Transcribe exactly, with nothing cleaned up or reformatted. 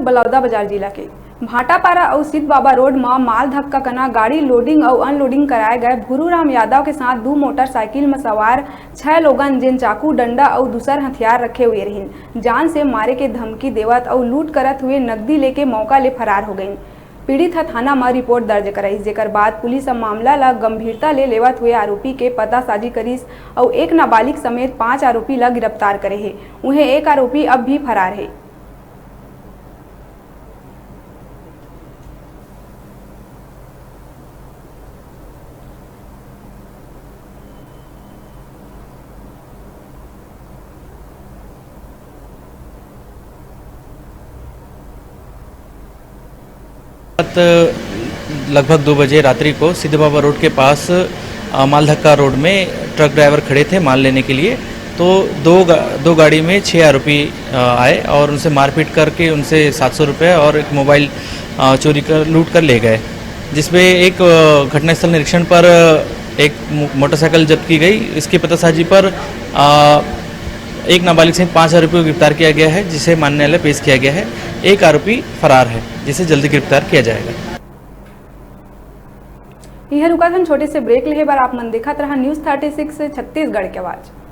बलौदाबाजार जिला के भाटापारा अउ सिद्ध बाबा रोड म माल धक्का कना गाड़ी लोडिंग अउ अनलोडिंग कराए गए भूरूराम यादव के साथ दू मोटरसाइकिल म सवार छह लोगन, जेन चाकू, डंडा अउ दूसर हथियार रखे हुए रहिन, जान से मारे के धमकी देवत अउ लूट करत हुए नकदी लेके मौका ले फरार हो गइन। पीड़ित ह थाना म रिपोर्ट दर्ज कराइस, जेकर बाद पुलिस ह मामला ल गंभीरता ले लेवत हुए आरोपी के पतासाजी करिस अउ एक नाबालिग समेत पांच आरोपी ल गिरफ्तार करे हे। उहें, एक आरोपी अब भी फरार हे। रात लगभग दो बजे रात्रि को सिद्ध बाबा रोड के पास, अ, मालधक्का रोड में ट्रक ड्राइवर खड़े थे माल लेने के लिए। तो दो गा-, दो गाड़ी में छः आरोपी, अ, आए और उनसे मारपीट करके उनसे सात सौ रुपये और एक मोबाइल, अ, चोरी कर, लूट कर ले गए, जिसमें एक, अ, घटनास्थल निरीक्षण पर एक मो-, मोटरसाइकिल जब्त की गई। इसकी पतासाजी पर, अ, एक नाबालिग सहित पाँच आरोपियों को गिरफ्तार किया गया है, जिसे माननीय न्यायालय पेश किया गया है। एक आरोपी फरार है, जिसे जल्दी गिरफ्तार किया जाएगा। इहे रुकत हन छोटे से ब्रेक लेहे बर। आप मन देखत रहा News Thirty Six छत्तीसगढ़ के आवाज।